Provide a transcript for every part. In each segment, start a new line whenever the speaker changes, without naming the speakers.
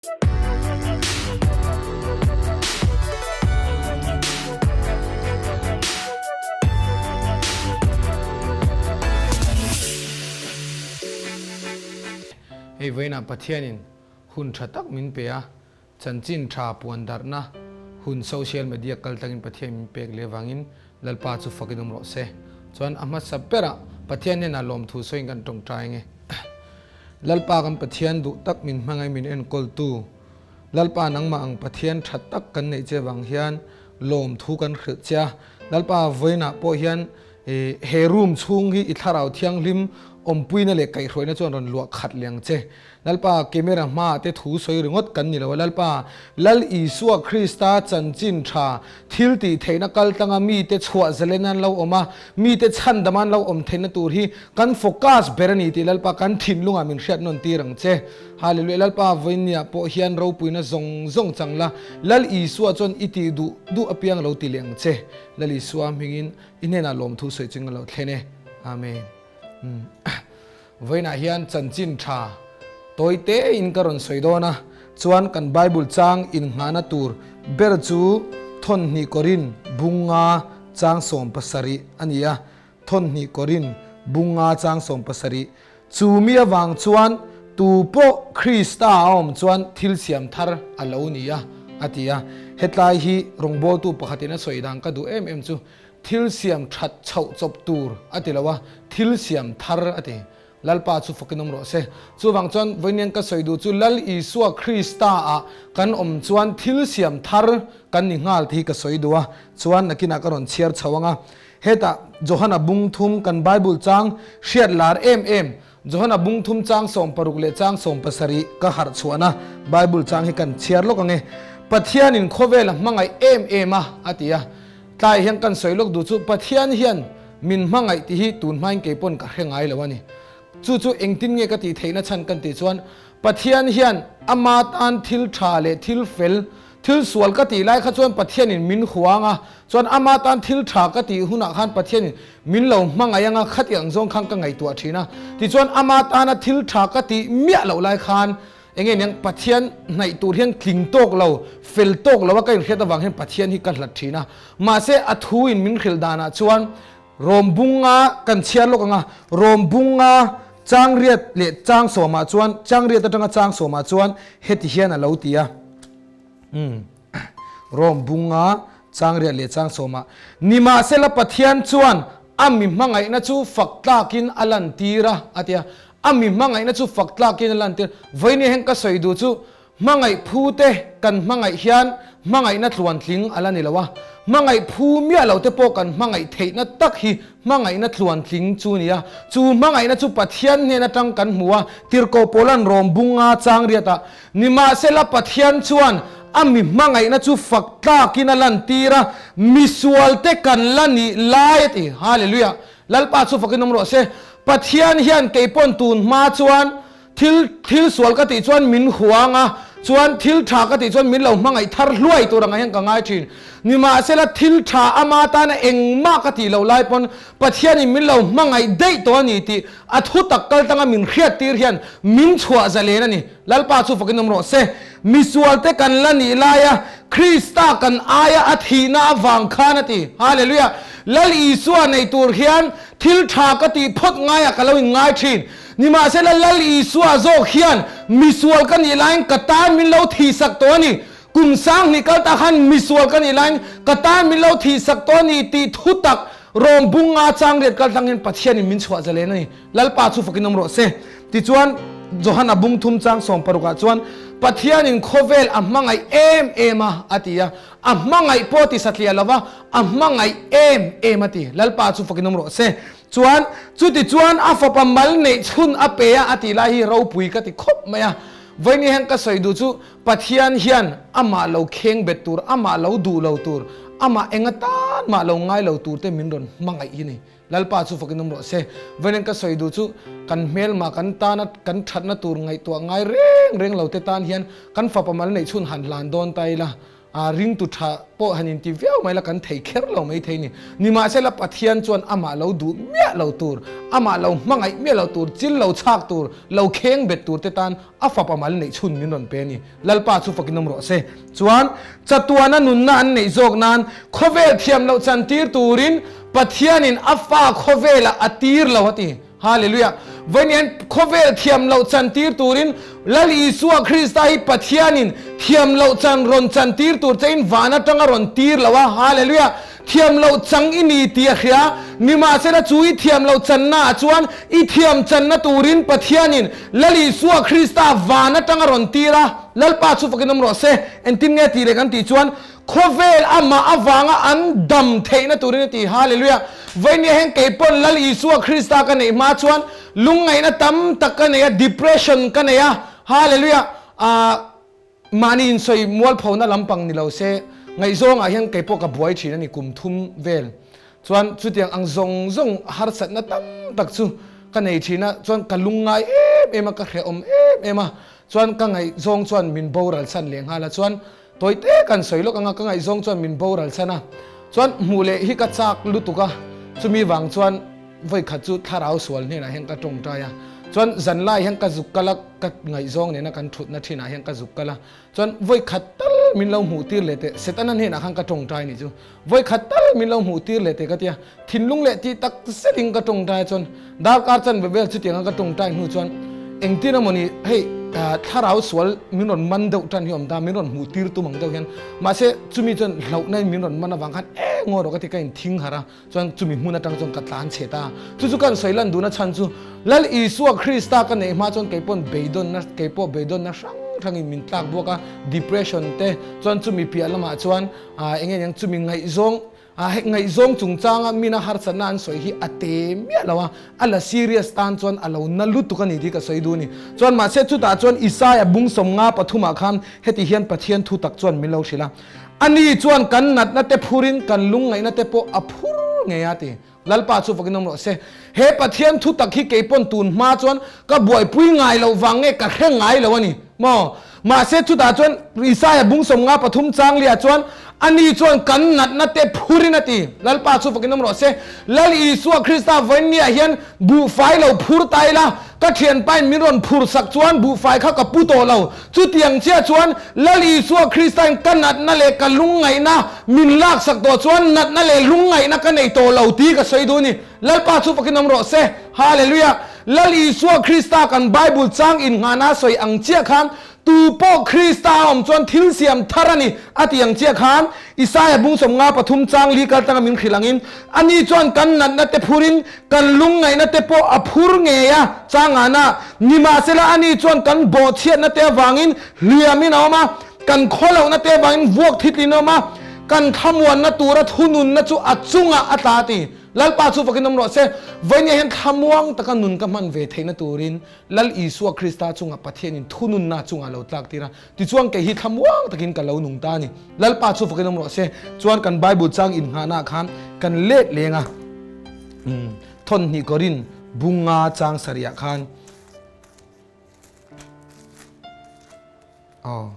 Hei vawiinah Pathianin hun tha tak min pe a, chanchin tha puan darhna hun social media kal tlangin Pathian min pek leh vangin Lalpa chu fakin awm rawh se. Chuan a hmasa berah Pathian hnenah lawmthu sawiin kan tawngtai ange. Lalpa kan Pathian duh tak min hmangaih min enkawltu, Lalpa nangmah ang Pathian tha tak kan neih che vang hian lawmthu kan hrilh che a. Lalpa vawiinah pawh hian he room chhung hi i thlarau thianghlim awmpuina leh kaihhruaina chuan rawn luah khat leh ang che. Lalpa camera hmaah te thu sawi ringawt kan ni lo a, Lalpa, Lal Isua Krista chanchin tha thil tih theihna kal tlanga mite chhuah zalen an lo awm a, mite chhandam an lo awm theihna tur hi kan focus ber a ni tih Lalpa kan thinlungah min hriat nawn tir ang che. Hallelujah Lalpa vawinia pawh hian ropuina zawng zawng chang la, Lal Isua chuan i tih duh duh apiang lo ti leh ang che. Lal Isua hmingin i hnenah lawmthu sawi ching a lo thlen e. Amen. Vawiinah hian chanchin tha tawi tein ka rawn sawi dawn a, chuan kan Bible chang innghahna tur ber chu Thawnhnih Korin bunga chang 70 a ni a, Thawnhnih Korin bunga chang 70. Chu mi avang chuan tu pawh Krista a awm chuan thil siam thar a lo ni a, a ti a. Hetlai hi rawngbawltu pakhatin a sawi dan ka duh em em chu Thil siam that chhoh chawp tur a ti lo a, thil siam thar a ti. Lalpa chu fakin awm rawh se. Chuvang chuan vawiin ka sawi duh chu Lal Isua Krista ah kan awm chuan thil siam thar kan ni nghal tih hi ka sawi duh a, chuan nakinah ka rawn chhiar chho ang a. Hetah Johana bung thum kan Bible chang hriat lar em em Johana bung thum chang 60 leh chang 70 ka harh chhuahna Bible chang hi kan chhiar lawk ang e. Pathianin khawvel a hmangaih em em a, a ti a. Tlai hian kan sawi lawk duh chu Pathian hian min hmangaih tih hi tun hmain kei pawn ka hre ngai lo a ni. Chu chu engtin nge ka tih theihna chhan kan tih chuan Pathian hian ama tan thil tha leh thil fel, thil sual ka tih lai kha chuan Pathianin min huang a, chuan ama tan thil tha ka tih hunah khan Pathianin min lo hmangaih anga khati ang zawng khan ka ngaihtuah thin a. Tichuan ama tana thil tha ka tih miah loh lai khan Enge niang Pathian hnaih tur hian tling tawk lo, fel tawk lo a ka inhriat avang hian Pathian hi ka hlat thin a. Mahse a thu in min hrilh danah chuan Rom bunga kan chhiar lawk ang a, Rom bunga chang riat leh chang sawmah chuan, chang riat atanga chang sawmah chuan heti hian a lo ti a. Umm. Rom bunga chang riat leh chang sawmah, Nimahsela Pathian chuan a mi hmangaihna chu fak tlakin a lantir a, a ti a. A mi hmangaihna chu fak tlakin a lantir. Vawiin heng ka sawi duh chu hmangaih phu te kan hmangaih hian hmangaihna tluantling a la ni lo a. Hmangaih phu miah lo te pawh kan hmangaih theihna tak hi hmangaihna tluantling chu a ni a. Chu hmangaihna chu Pathian hnen atang kan hmu a, Tirhkoh Paula'n Rom bunga chang riatah, Nimahsela Pathian chuan a mi hmangaihna chu fak tlakin a lantir a, misual te kan la nih lai a ti. Hallelujah! Lalpa chu fakin awm rawh se. Pathian hian kei pawn tun hma chuan thil thil sual ka tih chuan min huang a, chuan thil tha ka tih chuan min lo hmangaih thar hluai tur angah hian ka ngai thin. Nimahsela thil tha ama tana engmah ka tih loh lai pawn Pathianin min lo hmangaih daih tawh a ni tih a thu tak kal tanga min hriat tir hian min chhuah zalen a ni. Lalpa chu fakin awm rawh se. Misualte kan la nih laia Krista kan aia a thihna avang khan a ti. Hallelujah! Lal Isua nei tur hian thil tha ka tih phawt ngaiah ka lo inngai thin. Nimahsela Lal Isua zawk hian misual ka nih laiin ka tan min lo thihsak tawh a ni. Kum 2000 kal ta khan misual ka nih laiin ka tan min lo thihsak tawh a ni tih thu tak rawng bunga chang riat kal tlang hian Pathianin min chhuah zalen a ni. Lalpa chu fakin awm rawh se. Tichuan, Johana bung thum chang 60 ah chuan, Pathianin khawvel a hmangaih em em a, a ti a. A hmangaih pawh ti satliah lo va, a hmangaih em em a ti. Lalpa chu fakin awm rawh se. Chuan, chutichuan a fapa mal neih chhun a pe a, a tih lai hi ropui ka ti khawp mai a. Vawiin hian ka sawi duh chu, Pathian hian amah lo kheng bet tur, amah lo duh lo tur, amah enga tan mah lo ngai lo tur te min rawn hmangaih hi ni. Lalpa chu fakin awm rawh se. Vawiin ka sawi duh chu kan hmelma kan tana kan thatna tur ngaihtuah ngai reng reng lo te tan hian kan fapa mal neih chhun han hlan dawn ta ila. A ringtu tha pawh han inti viau mai la kan thei kher lo mai thei ni. Nimahsela Pathian chuan amah lo duh miah lo tur, amah lo hmangaih miah lo tur, chil lo chhak tur, lo kheng bet tur te tan a fapa mal neih chhun min rawn pe a ni. Lalpa chu fakin awm rawh se. Chuan chatuana nunna an neih zawk nan khawvel thiam loh chantir turin Pathianin a fa khawvelah a tir lo a ti. Hallelujah! Vawiin khawvel thiam loh chantir turin Lal Isua Krista hi Pathianin thiam loh chan rawn chantir tur chein van atanga rawn tir lo a. Hallelujah! Thiam loh chang i ni tih a hria. Nimahsela chu i thiam loh channa ah chuan i thiam channa turin Pathianin Lal Isua Krista van atanga rawn tir a. Lalpa chu fakin awm rawh se. Engtin nge tih leh kan tih chuan Khawvel amah avanga an dam theihna turin a ti. Hallelujah! Vawinia hian kei pawn Lal Isua Krista ka neih hma chuan lungngaihna tam tak ka nei a, depression ka nei a. Hallelujah! Aah mahni insawi mualphona lampang ni lo se, ngaihzawngah hian kei pawh ka buai thin a ni kum thum vel. Chuan chutiang ang zawng zawng harsatna tam tak chu ka nei thin a, chuan ka lungngai em em a, ka hrehawm em em a, chuan ka ngaihzawng chuan min boral san leh nghal a, chuan Tawi te kan sawi lawk anga ka ngaihzawng chuan min boral chhan a, chuan hmuh leh hi ka chak lutuk a, chumi vang chuan vawi khat chu thlarau sual hnenah hian ka tawngtai a, chuan zan lai hian ka zuk kal a, ka ngaihzawng nena kan thutna thinah hian ka zuk kal a, chuan vawi khat tal min lo hmuh tir leh teh, Setana hnenah khan ka tawngtai nih chu, vawi khat tal min lo hmuh tir leh teh ka ti a, Thinlung leh tih tak zetin ka tawngtai chuan darkar chanve vel chutianga ka tawngtai hnu chuan engtin emawni hei thlarau sual min rawn man deuh tan hi awm ta, min rawn hmuh tir tum ang deuh hian mahse chumi chuan hlauhna in min rawn man avang khan eng ngaw rawh ka ti ka inthing harh a, chuan chumi hmun atang chuan ka tlan chhe ta. Chu chu kan sawi lan duhna chhan chu Lal Isua Krista ka neih hma chuan kei pawn beidawnna kei pawh beidawnna hrang hrangin min tlak buak a, depression te chuan chumi piah lamah chuan enge niang chumi ngaihzawng A hei ngaihzawng chungchanga mina harsatna an sawi hi a te miah lo a, a la serious tan chuan a lo na lutuk a ni tih ka sawi duh a ni. Chuan mahse chutah chuan Isaia bung sawmnga pathumah khan heti hian Pathian thu tak chuan min lo hrilh a, Ani chuan kan natna te phurin kan lungngaihna te pawh a phur ngei a ti. Lalpa chu fakin awm rawh se. He Pathian thu tak hi kei pawn tun hma chuan ka buaipui ngai loh vang nge ka hre ngai lo a ni maw? Mahse chutah chuan Isaia bung 53 changlia chuan ani chuan kan natna te phurin a ti. Lalpa chu fakin awm rawh se. Lal Isua Krista vawiinniah hian buhfai lo phur ta ila, ka thianpain min rawn phur sak chuan buhfai kha ka pu tawh lo. Chutiang chiah chuan Lal Isua Kristain ka natna leh ka lungngaihna min laksak tawh chuan natna leh lungngaihna ka nei tawh lo tih ka sawi duh a ni. Lalpa chu fakin awm rawh se. Hallelujah! Lal Isua Krista kan Bible chang innghahna sawi ang chiah khan tu pawh Krista a awm chuan thil siam thar a ni a ti ang chiah khan Isaia bung 53 chang li kal tanga min hrilh angin ani chuan kan natna te phurin kan lungngaihna te pawh a phur ngei a changahna nimahsela ani chuan kan bawhchhiatna te avangin hliamin a awm a, kan khawlohna te avangin vuak thitlin a awm a, kan thlamuanna tura thununna chu a chungah a tla a ti. Lalpa chu fakin awm rawh se, vawinia hian thlamuang taka nun ka hman ve theihna turin Lal Isua Krista chungah Pathianin thununna chungah lo tlak tir a, tichuan kei hi thlamuang takin ka lo nung ta a ni. Lalpa chu fakin awm rawh se, chuan kan Bible chang innghahnaah khan kan let leng a, thawn hnih Korin bunga chang sarihah khan aw.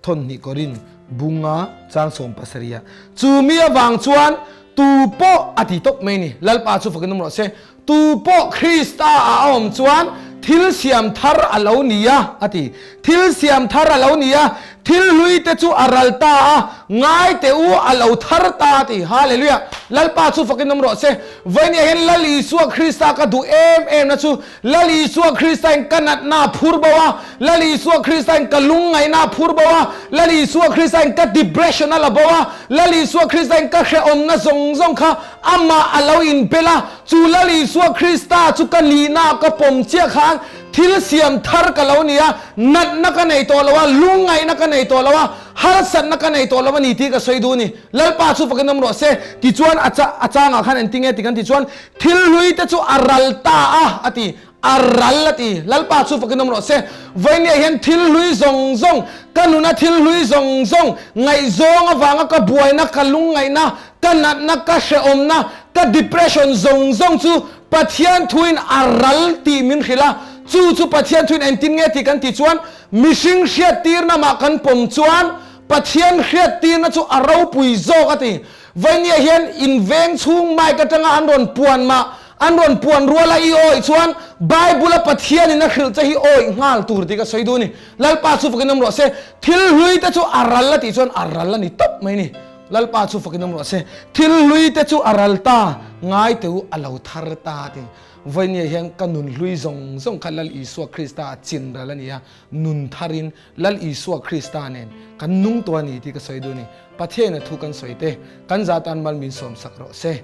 Thawn hnih kawrin bunga chang 70 ah chu mi avang chuan tu pawh a ti tawp mai ni. Lalpa chu fakin awm rawh se. Tu pawh Krista ah a awm chuan thil siam thar a lo ni a, a ti. Thil siam thar a lo ni a, thil hlui te chu a ral ta a, ngai teh u a lo thar ta a ti. Hallelujah! Lalpa chu fakin awm rawh se. Vawinia hian Lal Isua Krista ka duh em em na chu Lal Isua Krista in ka natna a phur bo a, Lal Isua Krista in ka lungngaihna a phur bo a, Lal Isua Krista in ka depression a la bo a, Lal Isua Krista in ka hrehawmna zawng zawng kha amah a lo inbel a, chu Lal Isua Krista chu ka nihna ka pawm chiah khan thil siam thar ka lo ni a, natna ka nei tawh lo a, lungngaihna ka nei tawh lo a, harsatna ka nei tawh lo a ni tih ka sawi duh a ni. Lalpa chu fakin awm rawh se. Tichuan a changah khan engtinge ti kan tih chuan Thil hlui te chu a ral ta a, a ti. A ral a ti. Lalpa chu fakin awm rawh se. Vawinia hian thil hlui zawng zawng, ka nuna thil hlui zawng zawng, ngaihzawng avanga ka buaina, ka lungngaihna, ka natna, ka hrehawmna, ka depression zawng zawng chu Pathian thuin a ral tih min hrilh a. Chu chu Pathian thuin engtin nge tih kan tih chuan mihring hriattirna mah kan pawm chuan. Pathian hriattirna chu a ropui zawk a ti. Vainia hian in veng chhung mic atanga an rawn puan mah, an rawn puan ruala i awih chuan Bible-a Pathianin a hrilh che hi awih nghal tur tih ka sawi duh a ni. Lalpa chu fakin awm rawh se. Thil hlui te chu a ral a tih chuan a ral a ni tawp mai a ni. Lalpa chu fakin awm rawh se. Thil hlui te chu a ral ta, ngai teh u a lo thar ta a ti. Vainia hian ka nun hlui zawng zawng kha Lal Isua Krista a chin ral a ni a, nun tharin Lal Isua Krista nen kan nung tawh a ni tih ka sawi duh a ni. Pathiain a thu kan sawi te, kan za tan mal min sawmsak rawh se.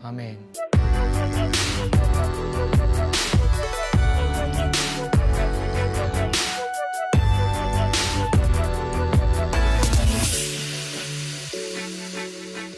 Amen.